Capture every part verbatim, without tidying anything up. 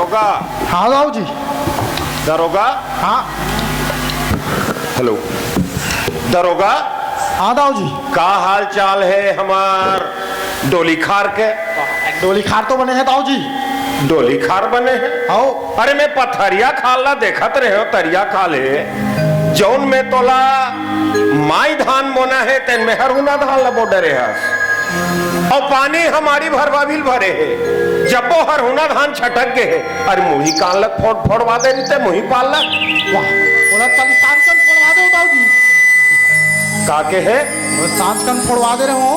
दरोगा। हाँ दाऊ जी। दरोगा। हाँ। हेलो। दरोगा। हाँ दाऊ जी। का हाल चाल हे हमर डोली खार के? डोली खार तो बने हे दाऊ जी। डोली खार बने हे? हव। अरे, मैं पथरिया खाल ला देखत रहेंव, तरिया खाल हे, जउन में तोला माई धान बोना हे, तेन में हरहुना धान ला बो डरे हस। अउ पानी हमर भरवा भी ल भरे हे, जब वो हरहुना धान छटक गे हे। अरे, मुही कान ला फोड़, फोड़वा दे रहिते, मुही पाल ला। वाह, ओला तनी सांच कन फोड़वा दे दाऊ जी। का के हे? वो सांच कन फोड़वा दे रहे हो।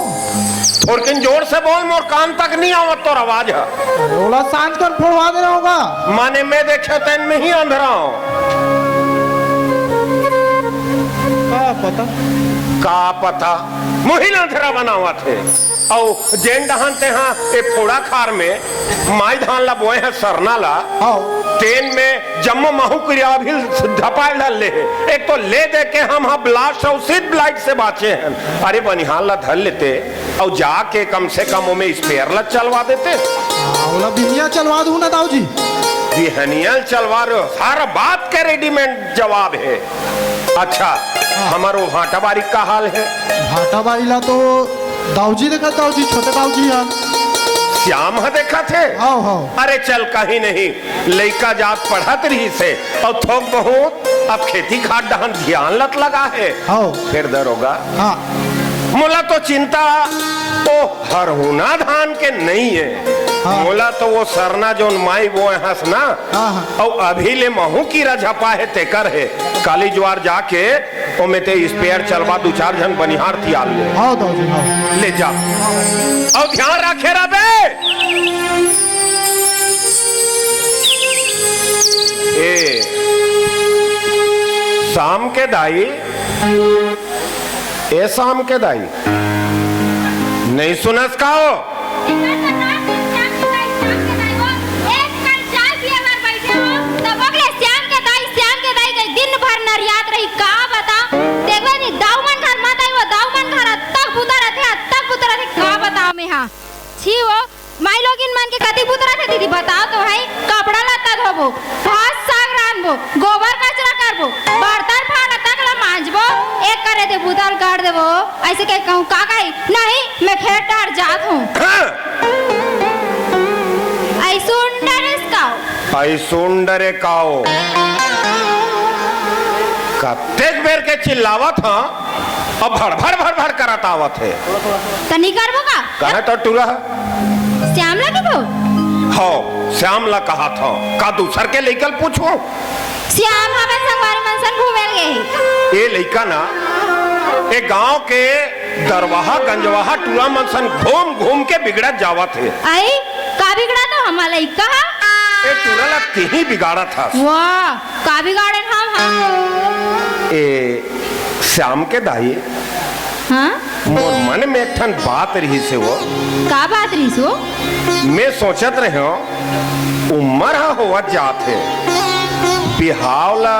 थोड़किन जोर से बोल, मोर कान तक नहीं आवत तोर आवाज ह। अरे, ओला सांच कन फोड़वा दे रहे होगा। माने मैं देखे तेन में ही अंधरा हूँ। का पता? का पता? मुही ल अंधरा बनावत हे। अउ जेन डहन तेहा ए फोड़ा खार में माई धान ला बोए हे, सरना ला, हव। तेन में जम्मो महू किरा भी धपाल डाल ले हे। एक तो ले दे के हम हा ब्लास्ट अउ सीड ब्लाइट से बाचे हन। अरे, बनिहार ला धर लेते अउ जाके कम से कम ओमे स्पेयर ला चलवा देते। हाँ, ओला बिहनिया चलवा दूँ ना दाऊ जी। बिहनिया ल चलवा रहे हो, हर बात के रेडीमेड जवाब हे। अच्छा, हाँ। हमर वो भाटा बारी का हाल हे? भाटा बारी ला तो दाऊ जी देखत, दाऊ जी, छोटे दाऊ जी यार। श्याम ह देखत हे? हव, हव। अरे चल, कहीं नहीं, लइका जात पढ़त रहिस हे अउ थोक बहुत अब खेती खार डहन धियान लत लगा हे। हव। फेर दरोगा, हाँ। मोला तो चिंता ओ हरहुना धान के नइ हे। हाँ। मोला तो वो सरना जउन माई बोए हस ना, हाँ, हाँ। अउ अभी ले महू किरा झपा हे तेकर हे। काली जुवार जाके ओमे ते स्पेयर चलवा, दू चार झन बनिहार तियार ले। हव दाऊ जी, हव। ले जा। अउ ध्यान राखे रहिबे। ए, श्याम के दाई, ए श्याम के दाई, नइ सुनस का हो? एकर सरकार श्याम के दाई, श्याम के दाई, वो एक कल चाय पिए बर बइठे हो, तब ओकले श्याम के दाई, श्याम के दाई कहि दिन भर नरियात रही। का बताओं? देखबे नहीं, दाऊ मन घर मत आई, वो दाऊ मन घर अतक बुता रहिथे, अतक बुता रहिथे, का बताओं मैं हा? छी वो, माईलोगिन मन के कतिक बुता रहिथे दीदी, बताओ तो भाई। कपड़ा लत्ता धोबो, भात साग रांधबो, गोबर कचरा करबो, बर्तन फाड़ा तक ला मांजबो, एक करे दे बुता ल कर देबो, अइसे कहि कहूँ का कही? नहीं, मैं खेत डार जात हूँ। हाँ। अइसुन डरेस काओ। अइसुन डरे काओ। कतेक बेर के चिल्लावत हँव, अब भड़ भड़ भड़ भड़ करत आवत हे। त नइ करबो का? कहे तो टूरा ह। श्याम ला कहिबो? हव, श्याम ला कहत हँव। का दूसर के लइका ल पूछहूँ? श्याम हमर संगवारी मन सन घूमे ल गे हे। ए लइका ना, ए गांव के दरवाहा गंजवाहा टूरा मन सन घूम घूम के बिगड़त जावत हे। अई, का बिगड़त हे हमर लइका ह? ए टूरा ला तिही बिगाड़त हस। वाह, का बिगाड़ेन हम, हम? ए श्याम के दाई, हाँ? मोर मन में एक ठन बात रहिस हे वो। का बात रहिस वो? मैं सोचत रहेंव, उमर ह होवत जात हे, बिहाव ला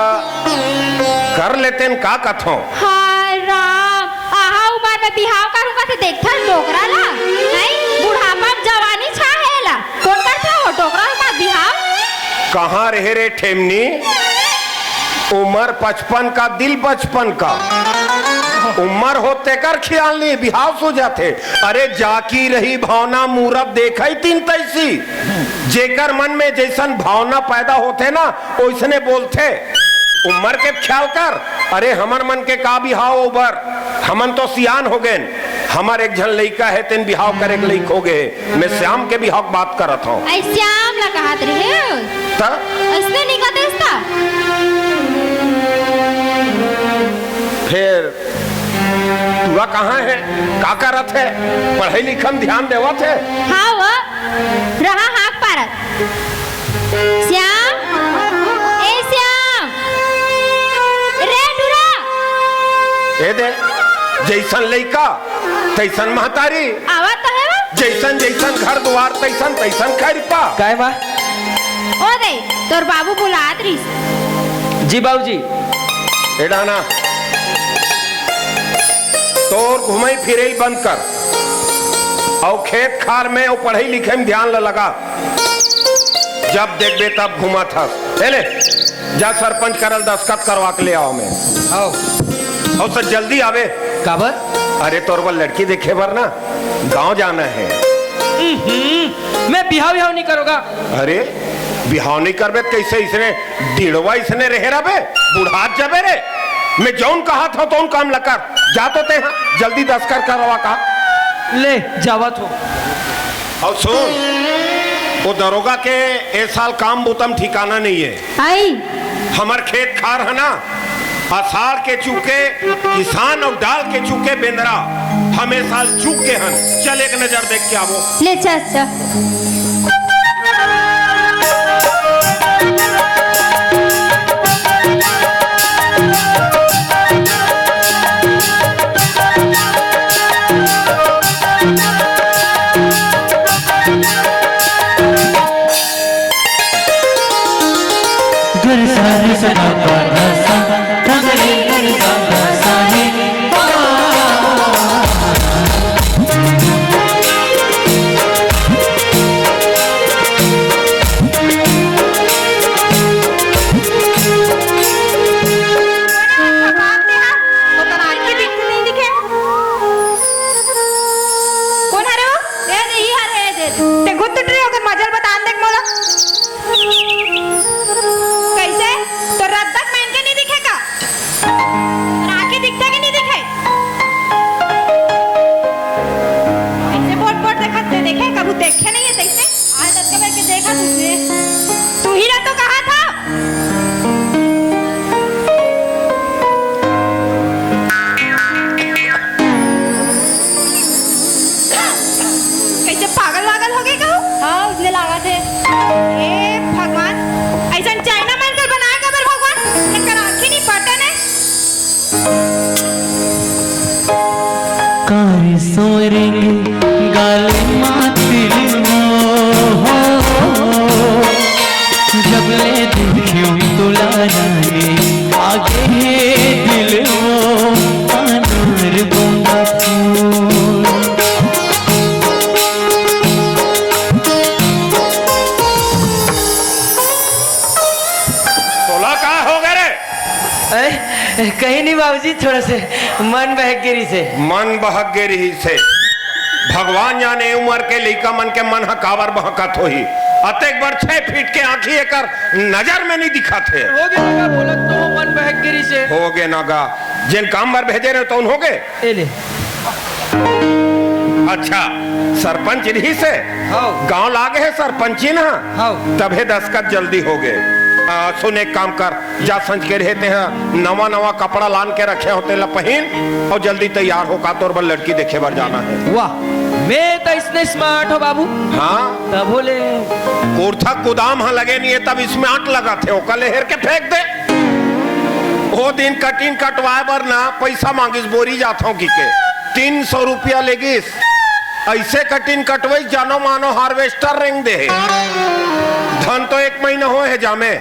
कर लेतेन, का कथंव? हाय राम, आहा उमर में बिहाव करहूँ कथे, देखथन डोकरा ला, नहीं, बुढ़ापा में जवानी छा हे ला। कोन करथे वो डोकरा के साथ बिहाव? कहाँ रहे रे ठेमनी? उमर पचपन का, दिल बचपन का। उमर हो तेकर खियाल नहीं, बिहाव सूझत हे। अरे जाकी रही भावना, मूरत देखई तीन तैसी। जेकर मन में जइसन भावना पैदा होथे ना, ओइसने बोलथे। उमर के खियाल कर। अरे हमर मन के का बिहाव उमर, हमन तो सियान हो गेन। हमर एक झन लइका हे, तेन बिहाव करे के लइक हो गे हे। मैं श्याम के बिहाव के बात करत हंव। अई श्याम ला कहत रहे हो? त? अइसने नइ कहते इसका? फेर टूरा कहाँ हे? का करत हे? पढ़ई लिखई म ध्यान देवत हे? हाँ वो, रहा हाँक पारत। श्याम, ए श्याम, रे टूरा। ए दे, जइसन लइका, तइसन महतारी। आवत तो हे वो। जइसन जइसन घर दुवार, तइसन तइसन खैरपा। काय माँ? ओ दे, तोर बाबू बुलात रहिस। जी बाबूजी। ए डाना, तोर घुमई फिरई ल बंद कर, अउ खेत खार में अउ पढ़ई लिखई म ध्यान ल लगा। जब देखबे तब घूमत हस। ए ले, जा सरपंच करा ल दस्तखत करवा के ले आव मैं। आओ। अउ सर जल्दी आवे। काबर? अरे तोर बर लड़की देखे बर ना गांव जाना हे। हम्म, मैं बिहाव बिहाव नहीं करोगा। अरे बिहाव नहीं करबे त कइसे इसने डिड़वा इसने रहे रबे? बुढ़ात जबे रे। मैं जौन कहत हंव तौन काम ल कर। जा तो तें हा, जल्दी दस्तखत करवा का। ले, जावत हंव। अउ सुन, ओ दरोगा के ए साल काम बूता म ठिकाना नइ हे। आई। हमर खेत खार हे ना, असाढ़ के चूके किसान अउ डाल के चूके बेंदरा, हम ए साल चूक गे हन। चल एक नजर देख के आबो। ले चल, चल। भगवान तेहा, ओकर आँखी दिखत नइ दिखे। कोन हरे वो? ए दे, इही हरे, ए दे, दे। ते खुद टूट रही, ओकर मजल बतान देख मोला। कइसे? तोर रद्दा के मायने नइ दिखे का? तोर आँखी दिखथे कि नइ दिखे? अइसे बोट बोट देखत ते देखे, कभू देखे नइ हे तइसे। आज तक के बेर के देखत हस। तुही ला तो कहा था। कइसे पागल वागल हो गे का? हाँ, उसने लागा थे। ए भगवान, अइसन चाइना मन कर बनाए काबर भगवान? एकर आँखी नइ पटे ने। कारी सोरेंगे गाल मातिल हो, जब ले देखियो तोला रानी, आगे हे दिल हो, अनार बोंदा फूल। तोला का हो गे रे? अरे, कहीं नहीं बाबूजी, थोड़ा से मन बहक गे रिहिसे। मन बहक गे रिहिसे। भगवान जाने ए उमर के लइका मन के मन ह काबर बहकत होही। अतेक बड़ छह फीट के आँखी एकर नजर में नइ दिखत हे। हो गे ना गा, बोलत तो मन बहक गे रिहिसे। हो गे ना गा, जेन काम बर भेजे रहे तौन हो गे। ए ले। अच्छा, सरपंच रिहिसे। हाँ। गाँव लागे हे सरपंची ना। हाँ। तभे दस्तखत जल्दी हो गे। आ, सुन, एक काम कर, जा संझ के रहे तेहा नवा नवा कपड़ा लान के रखे हो, तेला पहिन अउ जल्दी तैयार हो, का तोर बर लड़की देखे बर जाना हे। वाह, मैं तो इसने smart हो बाबू। हाँ। तभो ले। कुर्ता कुदाम हा लगे नइ हे, तब smart लगत हे, ओकर ले हेर के फेंक दे। ओ दिन cutting कटवाए बर ना पइसा मांगिस, बोरी जात हंव किके, तीन सौ रुपया लेगिस। अइसे cutting कटवइस, जानो मानो harvester रेंग दे हे। धन तो एक महीना होए हे जामे।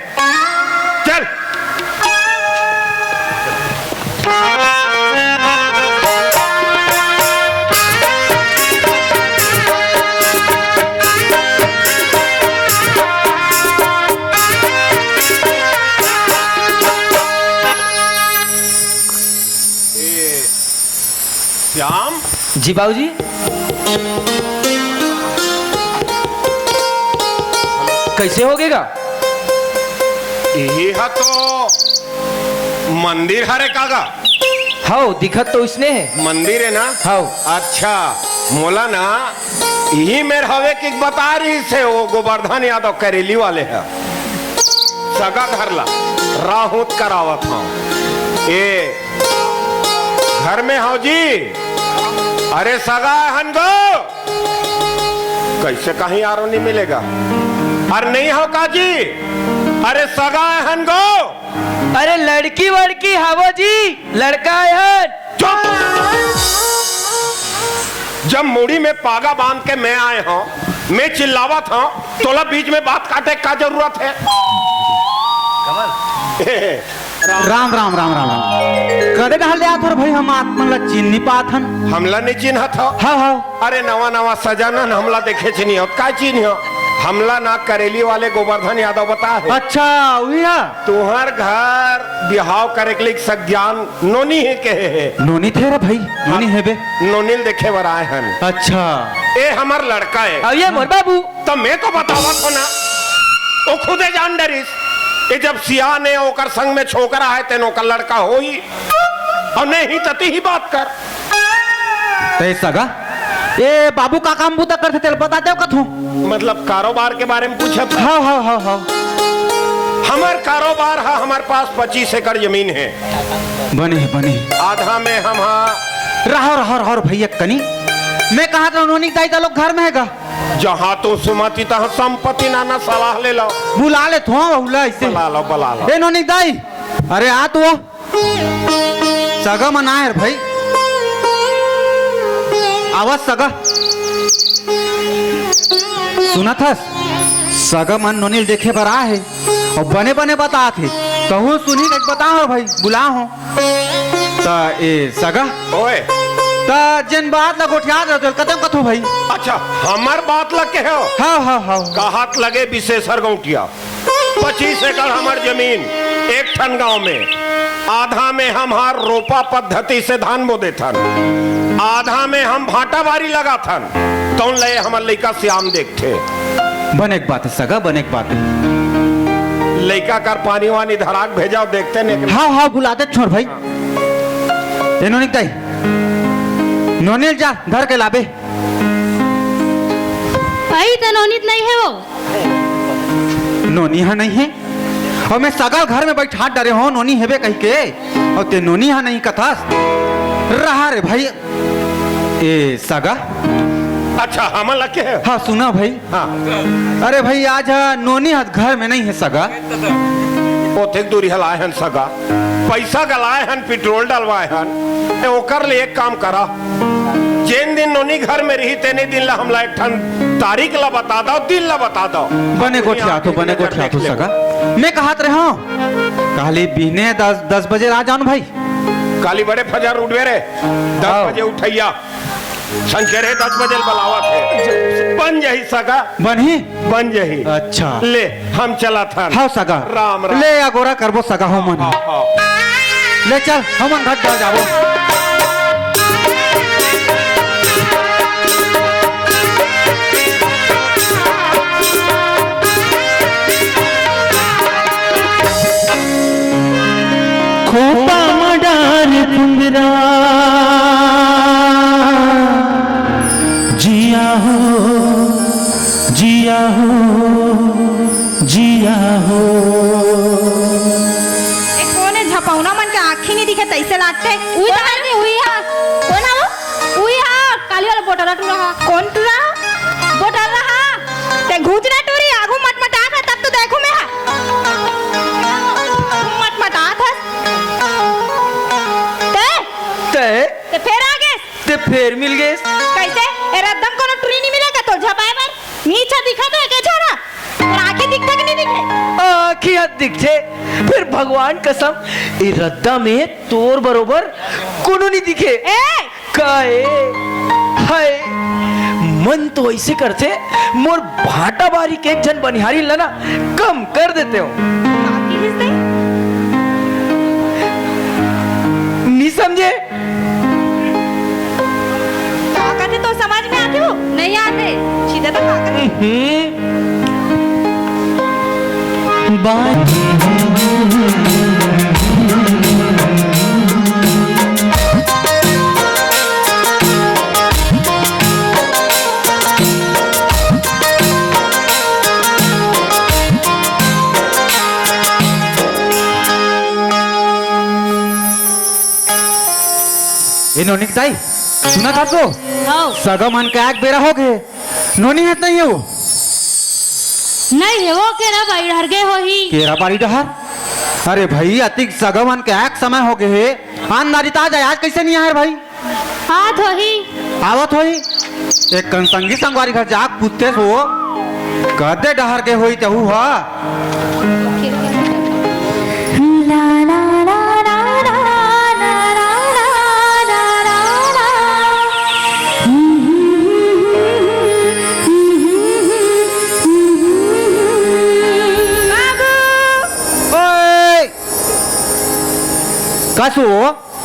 चल। ए, श्याम। जी बाबूजी। कइसे हो गे गा? इही हा तो मंदिर हरे का गा? हव, दिखत तो उसने हे। मंदिर हे ना? हव। अच्छा, मोला ना इही मेर हवे कि बता रिहिसे, ओ गोवर्धन यादव करेली वाले ह। सगा घर ला राहूत करावत हंव। ए, घर में हव जी? अरे सगा हन गो। कइसे कहीं आरो नइ मिले गा? अरे नइ हव का जी? अरे सगा हन गो। अरे लड़की वड़की हवो जी, लड़का हन। चुप! जब मुड़ी में पागा बांध के मैं आए हंव, मैं चिल्लावत हंव, तोला बीच में बात काटे का जरूरत हे? राम राम राम राम राम। कदे डहर ले आत हव भाई, हम आप मन ला चिन्ह नइ पात हन। हमला नइ चिन्हत हव? हव, हव। अरे नवा नवा सजन हन, हमला देखेच नइ हव, काय चिन्हव? हमला ना करेली वाले गोवर्धन यादव बता हे। अच्छा, उही हा? तुहर घर बिहाव करे के लिए सज्ञान नोनी हे कहे हे। नोनी थे रे भाई, नोनी हेबे। नोनी ल देखे बर आए हन। अच्छा। ए हमर लड़का हे। अउ ये मोर बाबू। त मैं तो बतावत हो ना, वो खुदे जान डरिस। ये जब सियान हे, ओकर संग में छोकरा हे, तेन ओकर लड़का होही। अउ नहीं त तिही बात कर। ते सगा, ए बाबू का काम बूता करथे, तेला बता देव कथों। मतलब कारोबार के बारे में पूछत हे? हाँ, हाँ, हाँ, हाँ। हमर कारोबार हे, हमर पास पच्चीस एकड़ जमीन हे। बने, बने। आधा में हम हा रहो, रहो, रहो भैया कनी। मैं कहा था नोनी दाई ता लोग घर में हे गा। जहाँ तो सुमति तहाँ संपत्ति नाना सलाह ले लो। बुला ले थो बहुला ऐसे। बुला लो, बुला लो। ए नोनी दाई, अरे आ तो। सगा मन आए रे भाई। आवाज सगा। सुनत हस? सगा मन नोनी ल देखे बर आए हे। अउ बने बने बतात हे। कहूँ सुनी कइके बता हो भाई, बुला हो। त ए सगा। ओए। त जेन बात ला गोठियात रहो, तेला कथों कथों भाई। अच्छा, हमर बात ला कहे हो? हाँ, हाँ, हाँ। कहत लगे विशेषर गौटिया। पच्चीस एकड़ हमर जमीन, एक ठन गांव में, आधा में हम हर रोपा पद्धति से धान बो देथन, आधा में हम भांटा बारी लगाथन, तौन ले हमर लइका श्याम देखथे। बने के बात हे सगा, बने के बात हे। लइका कर पानी वानी धराक भेजाव, देखते ने। हाँ, हाँ, बुला दे छोर भाई। ए नोनी दाई, नोनी ल जा, धर के लाबे। भाई, त नोनी त नहीं हे वो। नोनी हा नहीं हे? अउ मैं सगा ल घर में बैठात डरे हों, नोनी हेबे कहिके। अउ ते नोनी हा नहीं कथस। रहा रे भाई। ए सगा। अच्छा, हमन ला कहे? हाँ, सुना भाई। हाँ। अरे भाई, आज हा नोनी हा घर में नहीं हे सगा। ओतेक दूरी हलाए हन सगा। पैसा गलाए हन, पेट्रोल डलवाए हन। ए, ओकर ले एक काम करा, जेन दिन नोनी घर में रही, तेने दिन ला हमला एक ठन तारीख ला बता दव, दिन ला बता दव। बने गोठियाथों, बने गोठियाथों सगा। मैं कहत रहे हों, काली बिहने दस, दस बजे आ जाओ न भाई। काली बड़े फजर उठबे रे, दस बजे उठइया। संकेरे दस बजे ल बलावत हे। बन जाही सगा। बनही? बन जाही। अच्छा। ले, हम चलत हन। हाँ सगा। राम, राम। ले, अगोरा करबो सगा हमन। हाँ, हाँ। ले चल, हमन घाट डहर जाबो। खोपा म डार कुंदरा, जिया हो, जिया हो, जिया हो। ए, कोन ए झपौना मन के आँखी नइ दिखे तइसे लागथे? उही तो हर के उही हा। कोन हा वो? उही हा, काली वाला बोटरा टूरा हा। कोन टूरा हा? बोटरा हा। ते घूंच ना टूरी, आगू मटमटात हा, तब तो देखो मैं हा। मटमटात हा। ते? ते? ते फेर आ गेस? ते फेर मिल गेस? कइसे? ए रद्दम कोनो टूरी नइ मिले का तोर झपाए बर? नीचा दिखत हे के झन हा? तोर आँखी दिखथे कि नइ दिखे? आँखी हा दिखथे, फेर भगवान कसम, ए रद्दा में तोर बरोबर कोनो नइ दिखे। ए, का ए? हाय, मन तो अइसे करथे, मोर भांटा बारी के एक झन बनिहारी ला ना कम कर देतेव। का किहिस ते? नी समझे? का कथे तो समझ में आथे वो? नइ आथे। सीधा तो का कथे? हम्म। बात ए नोनी के दाई, सुनत हस तो? हव। सगा मन के आए के बेरा हो गे। नोनी हे त नइ हे वो? नइ हे वो, केरा बारी डहर गे होही। केरा बारी डहर? अरे भई, अतिक सगा मन के आए के समय हो गे हे। आन दारी त आ जाय, आज कइसे नइ आए हे भाई? आत होही। आवत होही। एक कन संगी संगवारी घर जाके पूछतेस वो। कदे डहर गे होही तेहू हा। कसो?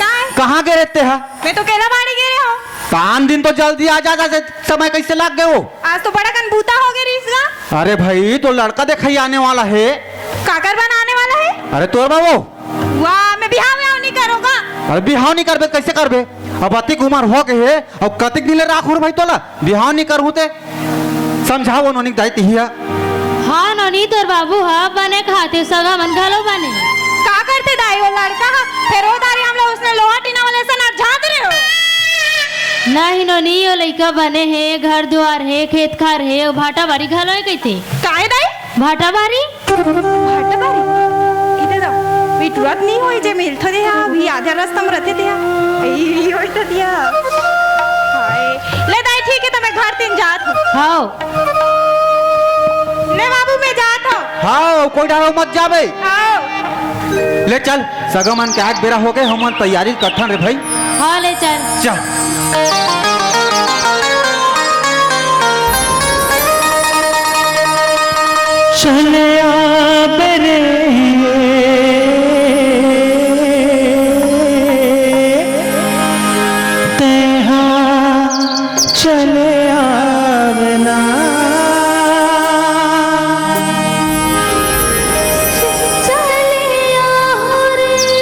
काय? कहाँ गे रहे ते हा? मैं तो केला बाड़ी गे रहे हो। पान दिन तो जल्दी आ जाता, से समय कैसे लाग गए हो? आज तो बड़ा कन बूता हो गए रहीस गा। अरे भाई, तो लड़का देखा ही आने वाला है। काकर बन आने वाला है? अरे तोर बाबू। वाह, मैं बिहाव व्याव नहीं करूँगा। अरे बिहाव नहीं करबे, कैसे करबे? अब अतिक उम्र हो गए है, अब कतिक दिन ले राख हो रे भाई तोला? बिहाव नहीं करहूँ ते? समझाओ नोनी दाई तिहिया। हाँ नोनी, तोर बाबू ह बने खाते, सगा मन घलो बने। का करते दाई वो लड़का ह? फेर ओ दारी हमला उसने लोहा टीना वाले से नरझात रहे हो। नहीं नोनी, वो लइका बने हे, घर दुआर हे, खेत खार हे, वो भाटा बारी घलो हे कहिथे। काहे दाई? भाटा बारी? भाटा बारी? इधर आओ। मिटुआ तो नहीं होई जे मिलथो दे हा, अभी आधा रास्ता में रहते दे हा। ई, ई होई तो दिया। हाय। ले दाई, ठीक है, तो मैं घर तीन जात हूँ। हाँ। ले बाबू, मैं जात हूँ। हाँ, कोई डरो मत जाबे। हाँ। ले चल, सगा मन के आए के बेरा हो गए, हमन तैयारी करथन रे भाई। हाँ, ले चल। चल। चले आबे रे, तेहा चले आबे ना। चले आबे रे।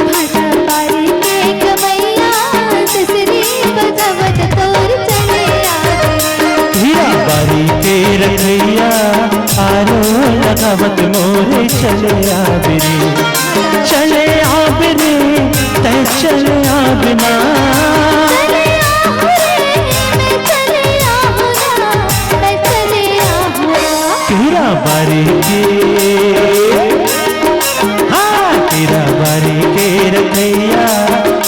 भाटा बारी के कमैया, ससुरी बजावत तोर चले आबे। हीरा बारी के रखैया, आरो लगावत मोरे चले आबे रे। चले आबे रे, तै चले आबे ना। चले आबे रे, मैं चले आबे ना, मैं चले आबे ना। हीरा बारी के हाँ, तेरा बारी के रखैया,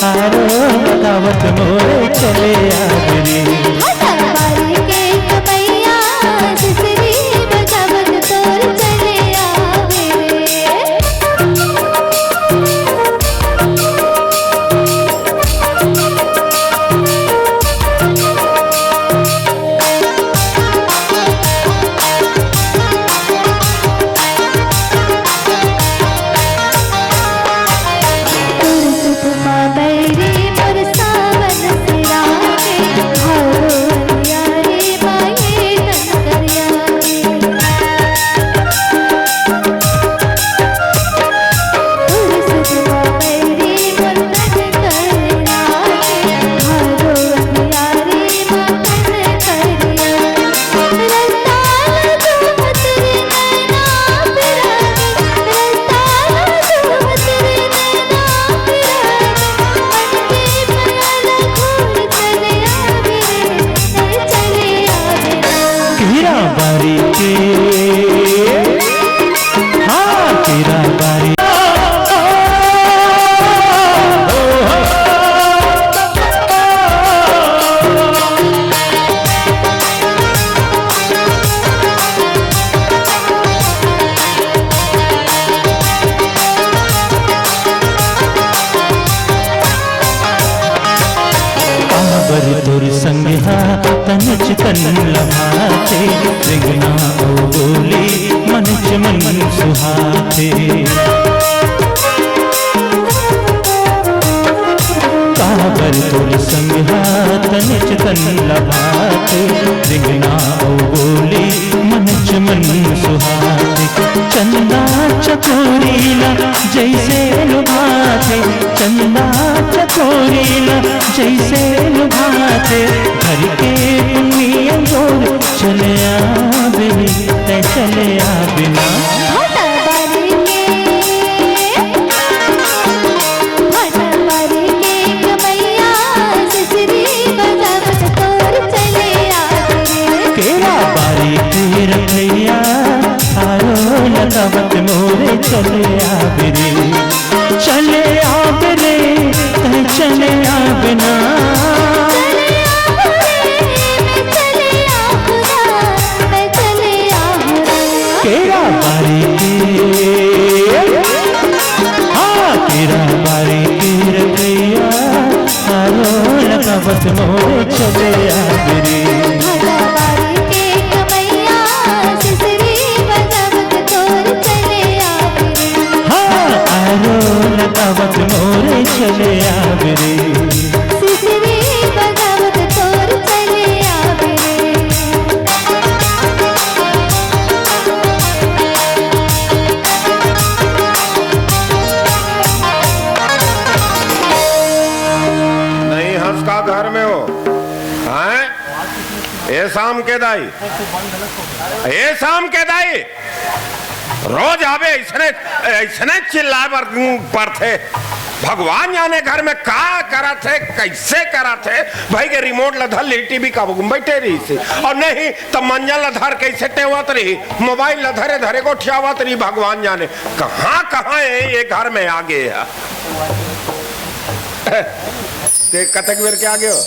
आरो बजावत मोरे चले आबे रे। हाँ, तेरा बारी के कमैया, सिसरी बजावत तोर चले आबे रे। हीरा बारी के, हाँ, हीरा बारी। काबर तोर संग हा तनिच तन लभाथे, रेंगना ओ बोली मनच मन सुहाथे। काबर तोर संग हा तनिच तन लभाथे, रेंगना ओ बोली मनच मन सुहाथे। चंदा चकोरी ला जैसे लुभाथे, चंदा चकोरी ला जैसे लुभाथे, घर के पुन्नी अंजोर चले आबे रे, तै चले आबे ना। भाटा बारी के, भाटा बारी के कमैया, सिसरी बजावत तोर चले आबे रे। केरा बारी के रखैया, आरो लगावत मोरे चले आबे रे। चले आबे चले आबे ना। चले आबे रे, मैं चले आबे ना, मैं चले आबे रे। केरा बारी के, हाँ, केरा बारी के रंगैया, आरो लगावत मोरे चले आबे रे। भला बारी के कमैया, सिसरी बजावत तोर चले आबे रे। हाँ, आरो लगावत मोरे चले आबे रे। सिसरी बजावत तोर चले आबे रे। नहीं हंस का घर में हो, हैं? ए शाम के दाई, ए शाम के दाई, रोज आबे अइसने, अइसने चिल्लाए बर पड़थे। भगवान जाने घर में का करत हे, कइसे करत हे। भाई के रिमोट ल धर ली, टीवी का बइठे रहिसे, अउ नहीं त मंजन ल धर कइसे टेवत रही, मोबाइल ल धरे धरे गोठियावत रही, भगवान जाने कहाँ कहाँ ये, ये घर में आ गे हे। ते कतक बेर के आ गे हो?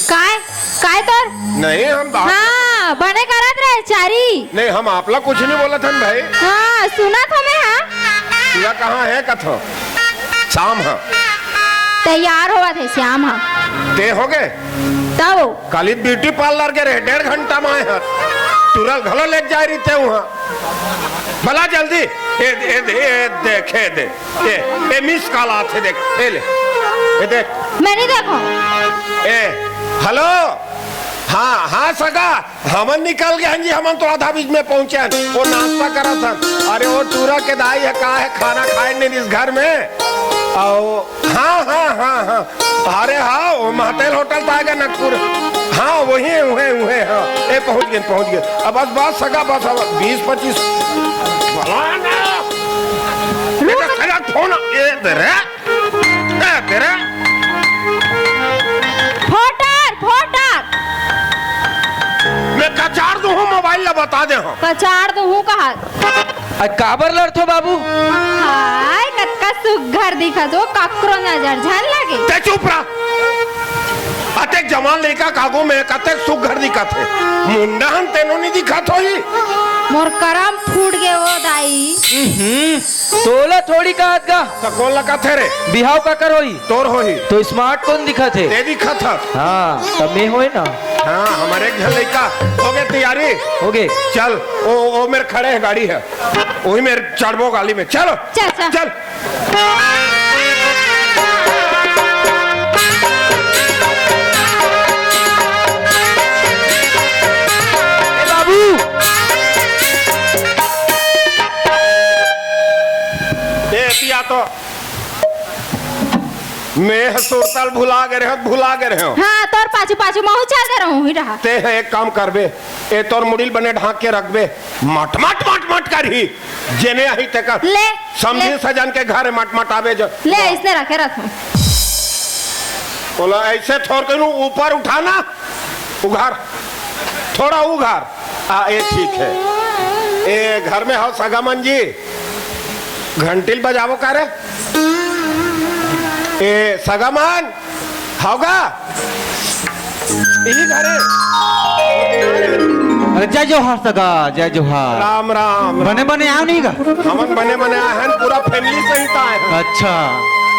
काय? काय तोर? नहीं, हम आप हाँ, बने करत रहे, चारी। नहीं, हम आपला कुछ नहीं बोलत हन भाई। हाँ, सुनत हमें, हाँ। पूरा कहाँ हे कथो? शाम ह। तैयार होवत हे, श्याम ह। ते हो गे? तब? काली ब्यूटी पार्लर गे रहे, डेढ़ घंटा में आए हस। तुरल घलो लेके जाए रहिते उहाँ। भला जल्दी, ए, ए, ए, देखे दे। ए, ए, मिस कॉल आथे, देख, ए ले, ए, देख। मैं नहीं देखो। ए, हेलो, हाँ, हाँ, सगा, हमन निकल गे हन जी, हमन तो आधा बीच में पहुंचे हन, वो नाश्ता करत हन। अरे, वो टूरा के दाई हे, का हे, खाना खाए नहीं इस घर में। अउ, हाँ, हाँ, हाँ, हाँ। अरे हाँ, वो महतेल होटल त आय गा नागपुर। हाँ, वही, उहे, उहे, हाँ। ए, पहुंच गे, पहुंच गे। अब बस, बस, सगा, बस, अब बीस पच्चीस। बला ना। ए, तेरा फोन, ए, दे रे। ए, दे रे। फोन डार, फोन डार। मैं कचार दूं हूँ, मोबाइल ला बता दे हूँ। कचार दूं हूँ कहा? अ, काबर लड़थो बाबू? हाय, कतका सुग्घर दिखत हो, ककरो नजर झन लगे। ते चुप रह। अतेक जवान लइका कागो में कतेक सुग्घर दिखत हे। मुंडा हन तेनो नी दिखत होही। मोर करम फूट गे ओ दाई। हम्म, तोला थोड़ी कहत गा। त कोन ला कथे रे? बिहाव काकर होही? तोर होही। तो स्मार्ट कोन दिखत हे? ते दिखत हस। हाँ, त मैं होय ना। हाँ, हमर एक झन लइका। हो गे तैयारी? हो गे। चल, ओ, ओ मेर खड़े हे, गाड़ी हे। उही मेर चढ़बो गाली में। चलो। चल, चल। चल। ए बाबू। ए पिया तो। मैं ह सुरता ल भुला गे रहेंव, भुला गे रहेंव। हाँ, तोर पाछू पाछू महूँ चल दे रहूँ ही रहा। ते ह एक काम करबे, ए तोर मुड़ी ल बने ढांक के रखबे, मट मट मट मट करही, जेने आही तेकर। ले, समझी ले। सजन के घर मट मट आबे जो। ले, इसने रखे रखो। बोला ऐसे थोर के ऊपर उठाना, उघार, थोड़ा उघार। आ, ए ठीक हे। ए घर में हव सगा मन जी, घंटी ल बजावो का रे? ए सगा मन, हव गा? इही घरे। अरे जय जोहार सगा, जय जोहार। राम राम। बने बने आव नहीं गा? हमन बने बने आए हन, पूरा फैमिली सहित आए हन। अच्छा।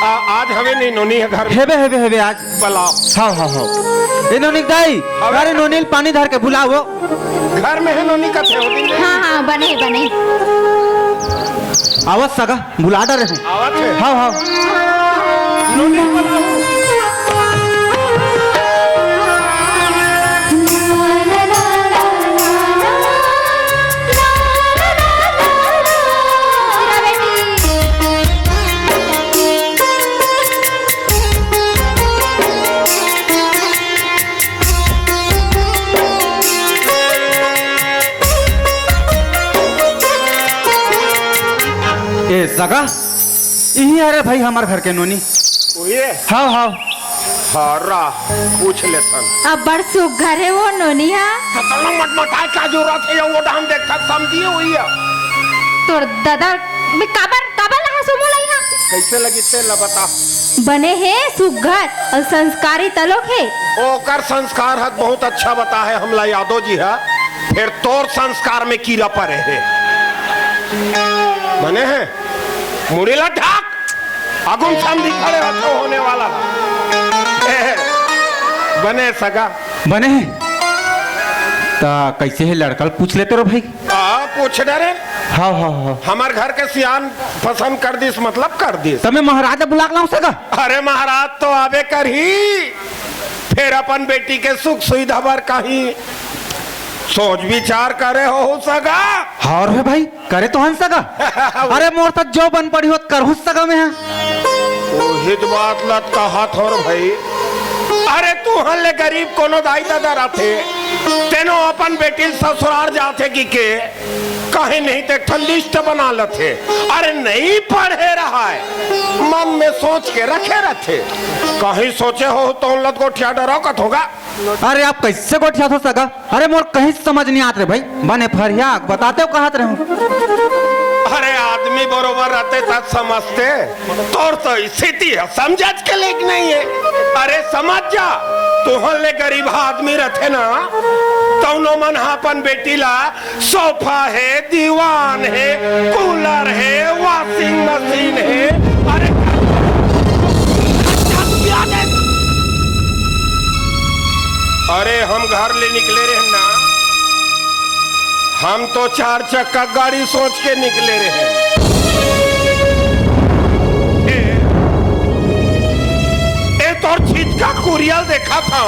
आ, आज हवे नहीं नोनी हे घर में। हेबे, हेबे, हेबे आज। बलाओ। हाव, हाव, हाव। ए नोनी के दाई, हाव। अरे नोनी ल पानी धर के बुलाओ। घर में हे नोनी कथे हो दिन। हाँ, हाँ, बने, बने। आवत सगा, बुला डरे हूँ। आवत हे। हाव, हाव। नोनी बलाओ। ए सगा, इही अरे भाई हमर घर के नोनी। उही? हाव, हाव। हरा, पूछ लेथन। अब्बड़ सुग्घर हे वो नोनी हा। त तनो मटमटाए का जरूरत हे, वो डाहन देखथस समझी हुई हे। तोर ददा, मैं काबर, काबर ला हंसू मोला इहाँ? कैसे लगी तेला बता। बने हे सुग्घर अउ संस्कारी तलोक हे। ओकर संस्कार ह बहुत अच्छा बता हे हमला यादव जी ह, फेर तोर संस्कार में कीरा परे हे। बने हे, मुड़ी ला ढाक, अगुम समधी खड़े होथे होने वाला ह। बने सगा। बने हे। त कइसे हे लड़का ल पूछ लेते रो भाई। आ, पूछ डरे। हाँ, हाँ, हाँ। हमर घर के सियान पसंद कर दिस, मतलब कर दिस। त मैं महाराज ला बुला के लाऊं सगा? अरे महाराज तो आबे करही, फेर अपन बेटी के सुख सुविधा बर कहीं सोच विचार करे हो सगा? हाँ रे भाई, करे तो हन सगा। अरे मोर त जो बन पड़ी होत करहूं सगा मैं। ओहिच बात लत कहा थोर भाई। अरे तुहन ले गरीब कोनो दाई ददा रथे, तेनो अपन बेटी ल ससुरार जाथे कि के, कहीं नहीं ते एक ठन लिस्ट बना लथे। अरे नहीं पढ़े रहा है, मन में सोच के रखे रथे। कहीं सोचे हो तो उन लत गोठिया डराओ कथोगा। अरे आप कइसे गोठियाथो सगा? अरे मोर कहीं समझ नहीं आत रे भाई। बने फरिया बताते हो कहत रहे हूँ। अरे आदमी बरोबर रहते तब समझते। तोर तो स्थिति ह समझत के लेक नहीं हे। अरे समझ जा, तुहन ले गरीब आदमी रथे ना, तउनो मन ह अपन बेटी ला सोफा हे, दीवान हे, कूलर हे, वॉशिंग मशीन हे। अरे अरे हम घर ले निकले रहे ना, हम तो चार चक्का गाड़ी सोच के निकले रहे। ए, ए तोर छिटका कुरियल देखा था,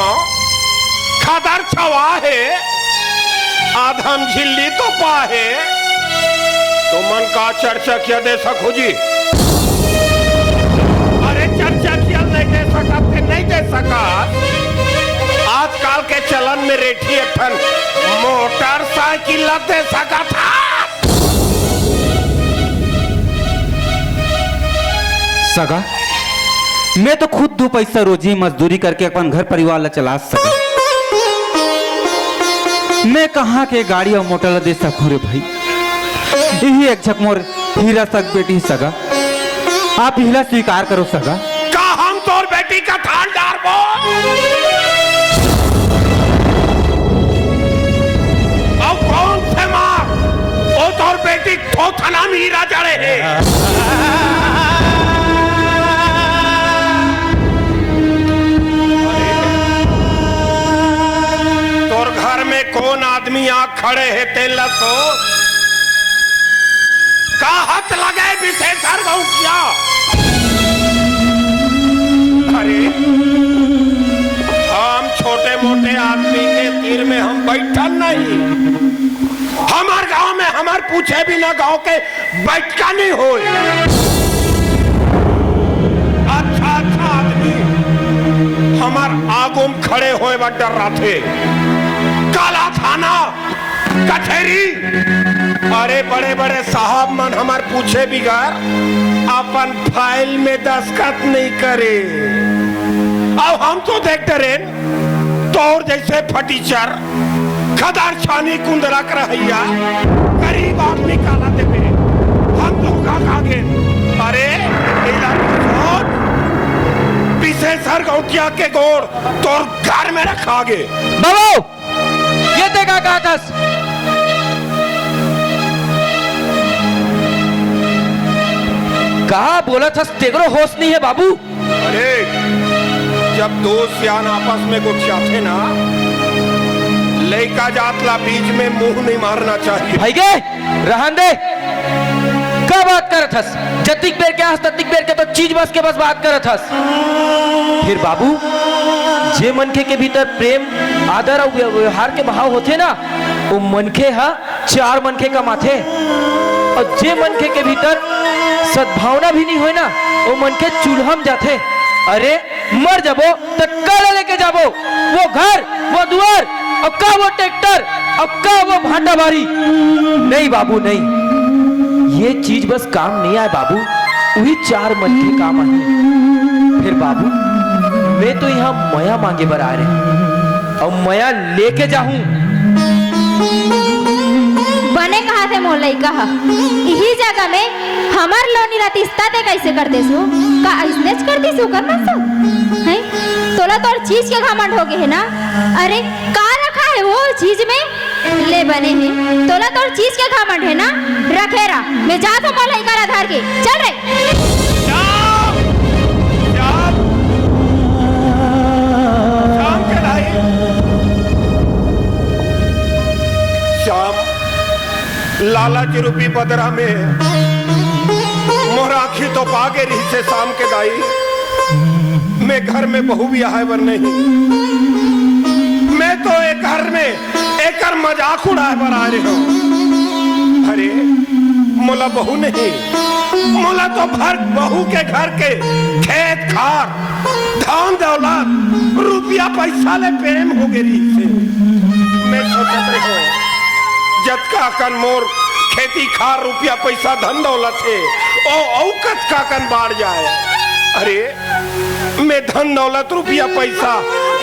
खदर छवा हे, आधम झिल्ली तो पा हे। तुमन का चर्चा किया दे सको जी? अरे चर्चा किया नहीं दे सकत, नहीं दे सकत। आजकल के चलन में रेठी एक ठन मोटरसाइकिल ला दे सकत हा। सगा, मैं तो खुद दू पैसा रोजी मजदूरी करके अपन घर परिवार ला चला सका। मैं कहाँ के गाड़ी अउ मोटर ला दे सकूं रे भाई? इही एक झक मोर हीरा सग बेटी सगा, आप इहिला स्वीकार करो सगा। का हम तोर बेटी का थान डारबो? अउ कौन से मार? ओ तोर बेटी थोथना म हीरा जड़े हे। तोर घर में कौन आदमी आ खड़े हे, तेला सोच। का हाथ लगे विशेषर गौटिया? अरे, हम छोटे मोटे आदमी के तीर में हम बैठन नहीं। हमर गांव में हमर पूछे बिना गांव के बैठका नहीं होय। अच्छा, अच्छा आदमी हमर आगू म खड़े होय बर डर्राथे। काला थाना कचहरी। अरे बड़े बड़े साहब मन हमर पूछे बिगर अपन फाइल में दस्तखत नहीं करे। अब हम तो देख डरेन, तोर जैसे फटीचर, खदर छानी कुंदरा करहैया, गरीब आदमी काला देबे। हम धोखा खा गे। अरे, एला तो सोच, विशेषर गौटिया के गोड़ तोर घर में रखा गे। बाबू, ये ते का कहत हस? का बोलत हस, तेकरो होश नहीं है बाबू? अरे, जब दो सियान आपस में गोठियाथे ना, लइका जात ला बीच में मुंह नहीं मारना चाहिए। भाई गे, रहन दे। का बात करत हस? जतिक बेर के हस, ततिक बेर के तो चीज बस के बस बात करत हस। फिर बाबू, जे मनखे के भीतर प्रेम, आदर अउ व्य-, व्यवहार के भाव होथे ना, वो मनखे ह चार मनखे कमाथे। अउ जे मनखे के भीतर सद्भावना भी नहीं होय ना, वो मनखे चूल्हा म जाथे। अरे, मर जाबो त काला लेके जाबो? वो घर, वो दुआर, अउ का वो ट्रैक्टर, अउ का वो भाटा बारी? नहीं बाबू, नहीं, ये चीज बस काम नहीं आय बाबू, उही चार मनखे काम आही। फिर बाबू, मैं तो यहाँ मया मांगे बर आय रहें, अउ मया लेके जाहूं। बने कहा थे मोर लइका ह, इही जगह में हमर नोनी ला रिश्ता ते कइसे कर देसु? का अइसनेच कर दिस ओकर मन से? हैं? तोला तोर चीज के घमंड हो गे हे ना? अरे, का रखा हे वो चीज में? ले बने हे, तोला तोर चीज के घमंड हे ना? रखे रहा, मैं जात हूँ मोर लइका ला धर के। चल रे। श्याम! श्याम! श्याम के भाई! श्याम, लालच रूपी बदरा में मोर आँखी तो पा गे रिहिसे श्याम के दाई। मैं घर में बहू बिहाय बर नहीं, मैं तो ए घर में एकर मजाक उड़ाय बर आय रहेंव। अरे, मोला बहू नहीं, मोला तो भर बहू के घर के खेत खार, धन दौलत, रुपया पैसा ले प्रेम हो गे रिहिसे। मैं सोचत रहेंव, जतका कन मोर खेती खार, रुपया पैसा, धन दौलत हे, ओ अउ कतका कन बाढ़ जाय। अरे, मैं धन दौलत, रुपया पैसा,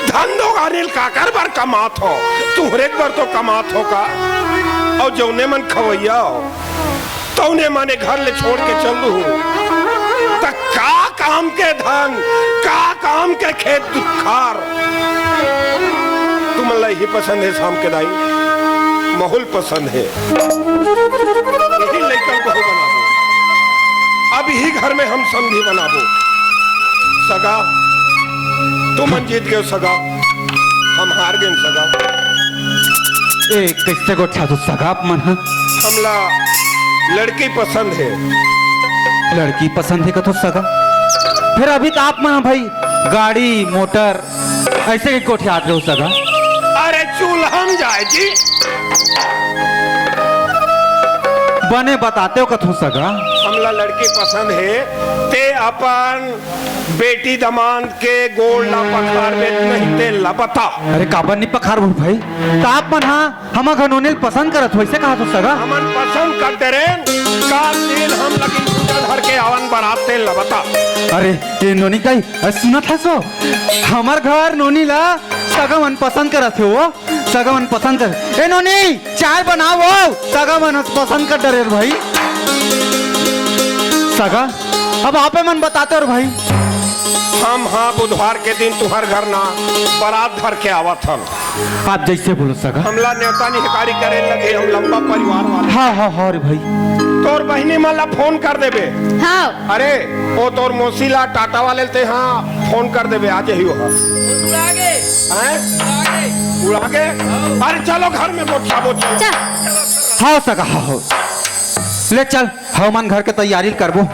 धन दौलत काकर बर कमात हों? तुंहरे बर तो कमात हों का? अउ जउने मन खवइया हो, तउने मन ए घर ले छोड़ के चल दूँ, त का काम के धन, का काम के खेत खार? तुमन ला इही पसंद हे श्याम के दाई, माहौल पसंद हे। इही लइका ल बहू बनाबो। अब इही घर में हम समधी बनाबो। सगा, तुमन जीत गेव सगा, हम हार गेन सगा। ए, कइसे गोठियाथो सगा आप मन ह? हमला लड़की पसंद हे। लड़की पसंद हे कथो सगा? फेर अभी त आप मन ह भाई गाड़ी, मोटर, अइसे के गोठियात रहेव सगा? अरे चूल्हा म जाय जी। बने बतातेव कथो सगा? हमला लड़की पसंद हे, ते अपन बेटी दमांद के गोड़ ला पखारबे नहीं ते ला बता। अरे काबर नहीं पखारबो भाई? त आप मन ह हमर घर नोनी ल पसंद करत हो, अइसे कहत हो सगा? हमन पसंद कर डरेन, का तेल हम लगी पूजा धर के आवन बरात तेल ला बता। अरे, ए नोनी कही, अरे सुनत हस ओ? हमर घर नोनी ला सगा मन पसंद करत हे वो, सगा मन पसंद कर। ए नोनी, चाय बनाव ओ, सगा मन पसंद कर डरे भाई। सगा, अब आपे मन बताते हो भाई। हम हाँ बुधवार के दिन तुंहर घर ना बरात धर के आवत हन। आप जइसे बोलो सगा। हमला नेवता निहकारी करे लगे, हम लंबा परिवार वाले। हाँ, हाँ, हाँ रे भाई। तोर बहिनी मन ला फोन कर देबे। हाँ। अरे, ओ तोर मौसी ला टाटा वाले ल ते हाँ फोन कर देबे, आ जाही ओहा। उड़ा गे। हैं? उड़ा गे। उड़ा गे? अरे चलो घर में गोठियाबो, चलो। चल। हाँ सगा, हाँ, हाँ। ले चल। हमन घर के तैयारी करबो।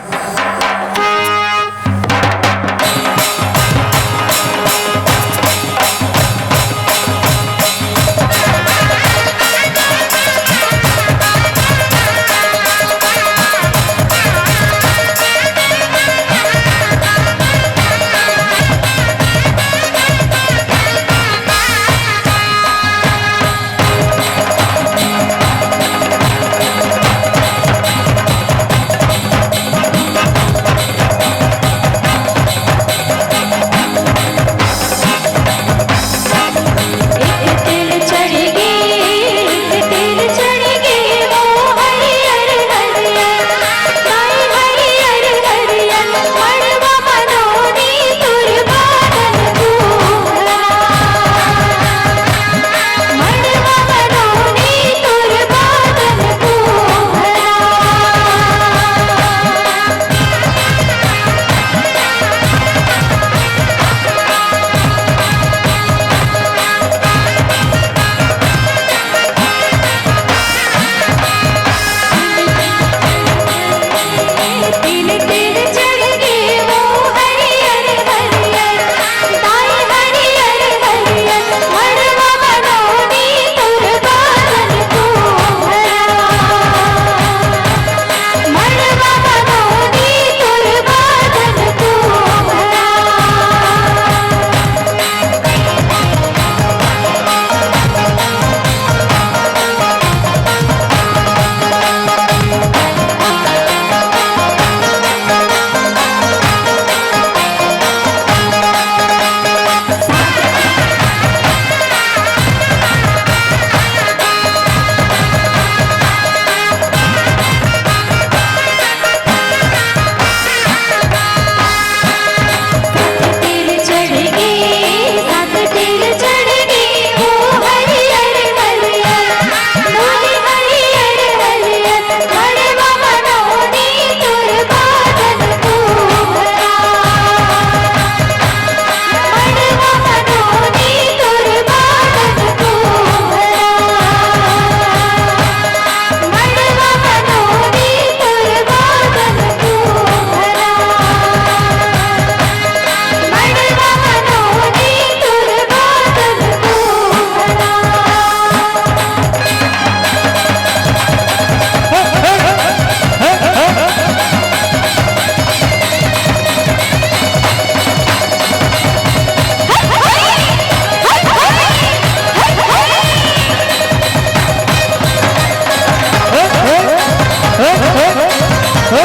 एक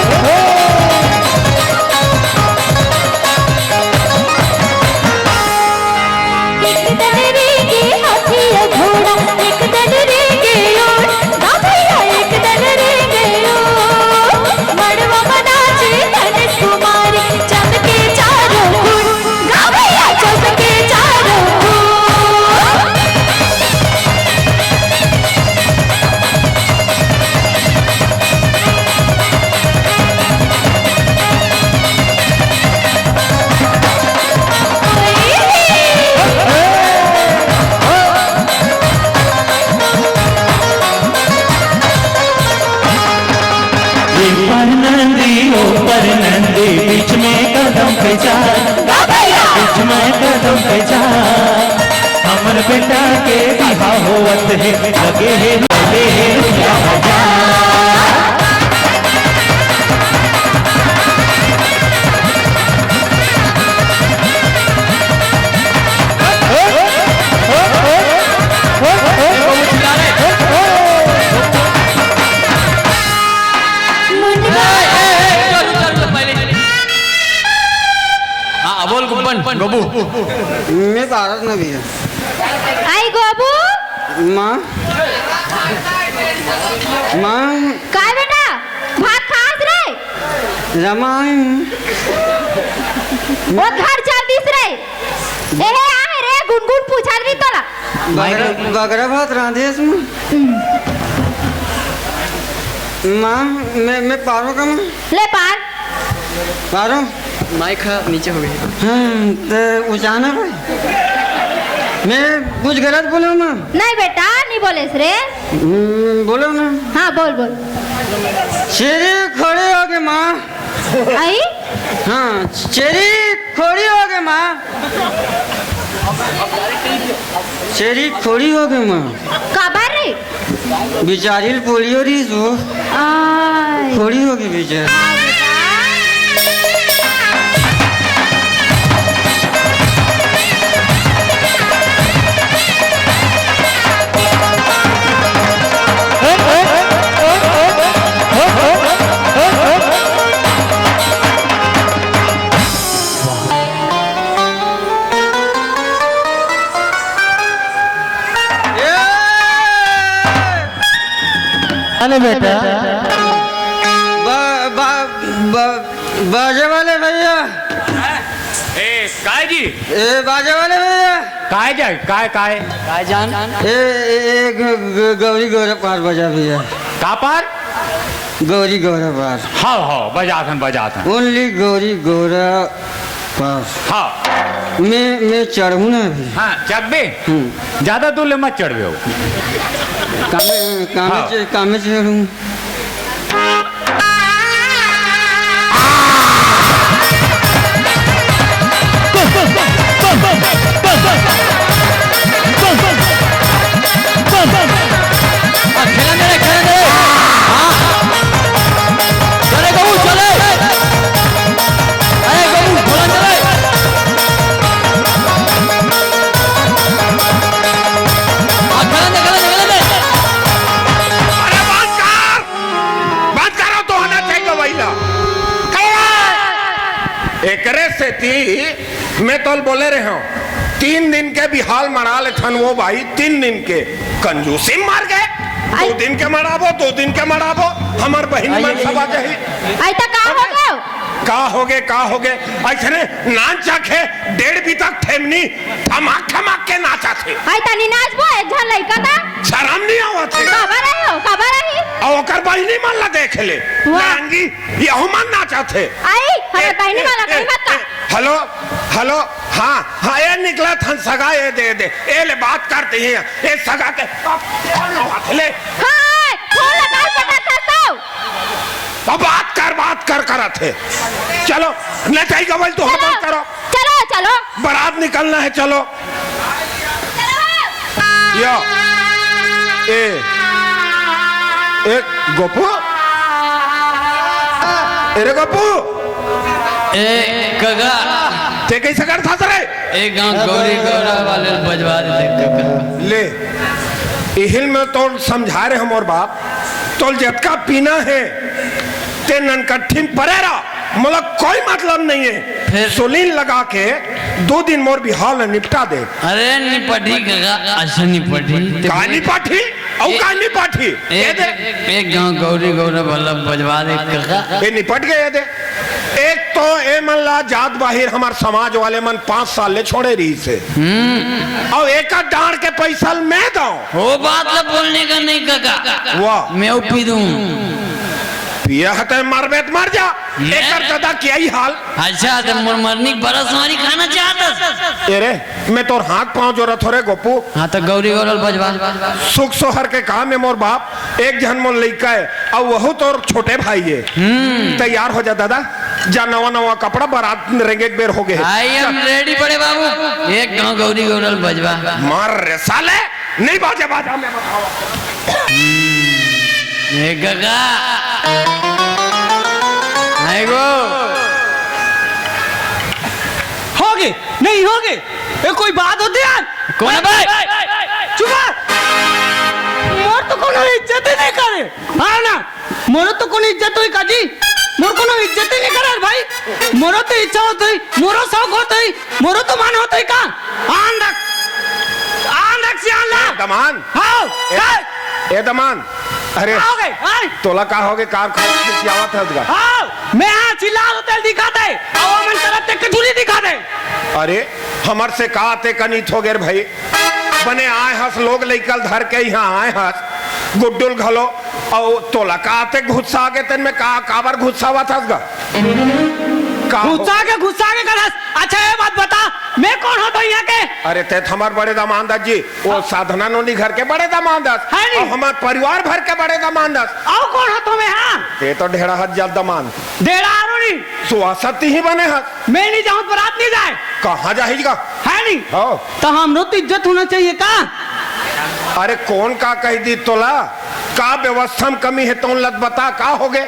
दन रेंगे हाथी अउ घोड़ा, एक दन रेंगे ऊंट, गा भैया एक दन रेंगे ऊंट। मड़वा म नाचे धनेश कुमारी, चमके चारों ओर, गा भैया चमके चारों ओर। ये पर नंदी, ओ पर नंदी, बीच में कदम के चार, बीच में कदम के चार। हमर बेटा के बिहाव होवत हे, लगे हे, लगे हे रुपया हजार। ए, ए, ए, रुक, रुक, रुक, पहले। हाँ, बोल, बन, बबू। मैं भारत में भी हूँ। आई गोबू। माँ। माँ। काय बेटा, भात खास रे? रमाई। वो घर चल दिस रे। एहे आहे रे, गुनगुन पूछत रही तोला। बगरा, बगरा भात रांधे इसमें। माँ, मैं, मैं पारो का माँ? ले पार। पारो? माइक ह नीचे हो गई। हाँ, तो उचाना भाई। मैं कुछ गलत बोलो माँ? नहीं बेटा, नहीं बोलेस रे। हम्म, बोलो ना। हाँ, बोल, बोल। शेरी खड़ी हो गई माँ। आई? हाँ, शेरी खड़ी हो गई माँ। शेरी खड़ी हो गई माँ। काबर रे? बिचारी ल पोलियो रहिस वो। आय। खड़ी हो गई बिचारी। अरे बेटा। बा-, बा-, बा-, बाजे वाले भैया। ए, काय जी? ए, बाजे वाले भैया। काय जाय? काय, काय? काय जान? ए, ए, ए, ग-, ग-, गौरी गौरा पार बजा भैया। का पार? गौरी गौरा पार। हाँ, हाँ, बजाथन, बजाथन। Only गौरी गौरा पार। हाँ। मैं, मैं चढ़ूँ ना अभी। हाँ, चढ़बे? हम्म। ज्यादा दूर ले मत चढ़बे हो। कामे, कामे हाँ। चे-, कामे चढ़ूँ। आ, खेलन दे रे, खेलन दे रे। हाँ। अरे गबू, चले। अरे गबू, खेलन दे रे। आ, खेलन दे, खेलन दे, खेलन दे। अरे बंद कर! बंद करो तो होना चाहिए वही ना। कहो। एकरे सेती मैं तोल बोले रहे हूँ, तीन दिन के बिहाल मना लेथन वो भाई, तीन दिन के। कंजूसी मर गए। आई। दो दिन के मनाबो, दो दिन के मनाबो, हमर बहिनी मन सब आ जाही। आई त का हो गयो? का होगे, का होगे? अइसने नान चाखे डेढ़ बीता ठेमनी ठमाक ठमाक के नाचत हे। आई तनी नाचबो, एक झन लइका ता। शरम नहीं आवत हे। काबर आही हो, काबर आही? अउ ओकर बहिनी मन ला देख ले। वाह। नारंगी, यहू मन नाचत हे। आई, हमर ए, बहिनी ए, मन ला ए, कहीं मत का। ए, हेलो, हेलो, हाँ, हाँ, ए निकलत हन सगा, ए दे, दे, ए ले बात करते हैं, ए सगा के, अब, ले। हाँ, फोन लगा पटा था तो। अब बात कर, बात कर करत हे। चलो, नचाई गवई तो चलो, बंद करो। चलो, चलो। बारात निकलना है, चलो। या। ए। ए, गोपू? ए रे गोपू? ए, कका। ते कैसे कर था रे? ए गांव गौरी गौरा वाले बजवा देते कका। ले। इहिल में तो समझा रहे हम और बाप। तो जतका पीना है, ते ननकट्ठी म परे रह, मोला कोई मतलब नहीं है। फिर? सोलिन लगा के दो दिन मोर बिहाव ल निपटा दे। अरे निपटी कका, अइसे निपटी। का निपटी? अउ ए-, का निपटी? ए-, ए दे। एक गांव गौरी गौरा भला बजवा दे कका। ए निपट गए दे। एक तो ए मन ला जात बाहिर हमर समाज वाले मन पाँच साल ले छोड़े रहिस हे। हम्म। अउ एकर डांड़ के पैसा ल मैं दंव। वो बात ला बोलने का नहीं कका। वाह। मैं पी दूं। पिया ह ते मरबे त मर जा। मैं? एकर ददा के यही हाल। अच्छा, त मोर मरनी के बरस मारी खाना चाहत हस? ए रे, मैं तोर हाथ पांव जोरत हों रे गोपू। हाँ, त गौरी गौरा ल बजवा। सुख सोहर के काम हे मोर बाप, एक झन मोर लइका हे, अउ वहू तोर छोटे भाई हे। हम्म। तैयार हो जा ददा, जा नवा नवा कपड़ा, बारात रेंगे के बेर हो गे हे। I am ready बड़े बाबू, एक गांव गौरी गौरा ल बजवा। मार रे साले, नहीं बाजे बाजा में बताओ। ए गगा। आएगो। होगे, नहीं होगे। ए, कोई बात होती यार? कौन है भाई? चुप रह। मोर तो कोनो इज्जत ही नहीं करे। हाँ ना? मोरो तो कोनो इज्जत होई काजी? मोर कोनो इज्जत ही नहीं करे भाई। मोरो तो इच्छा होत होई, मोरो शौक होत होई, मोरो तो मन होत होई का? आन रख, आन रख सियान ला। ए, दमान। हाँ, ए, का? ए, दमान। अरे, का हो गए? हाँ? तोला का हो गए? कार खा खिसियावत हस गा? हाँ, मैं हाँ चिल्ला होते दिखाते, अब मन करत ते कटोरी दिखा दे। अरे, हमर से का ते कनित हो गए भाई? बने आए हस लोग लइका ल धर के यहाँ आए हस, गुड्डुल घलो, अउ तोला का ते गुस्सा आगे तेन में का, काबर गुस्सावत हस गा? का हो? गुस्सा के, गुस्सा के करस। अच्छा, ये बात बता, मैं कौन होत हों यहाँ के? अरे, ते तो हमार बड़े दामांद हस जी, वो साधना नोनी घर के बड़े दामांद हस, है नी? अउ हमार परिवार भर के बड़े दामांद हस। अउ कौन होत हों मैं, हाँ? ते तो ढेड़ा हस जद दामांद। ढेड़ा आरो नी। सुवासत ही बने हस। मैं नहीं जाऊँ, बारात नहीं जाए। कहाँ जाहिस गा? है नी? हाँ। तो हमरो तो इज्जत होना चाहिए का? अरे कौन का कहि दिस तोला? का व्यवस्था में कमी हे तोन लत बता, का होगे?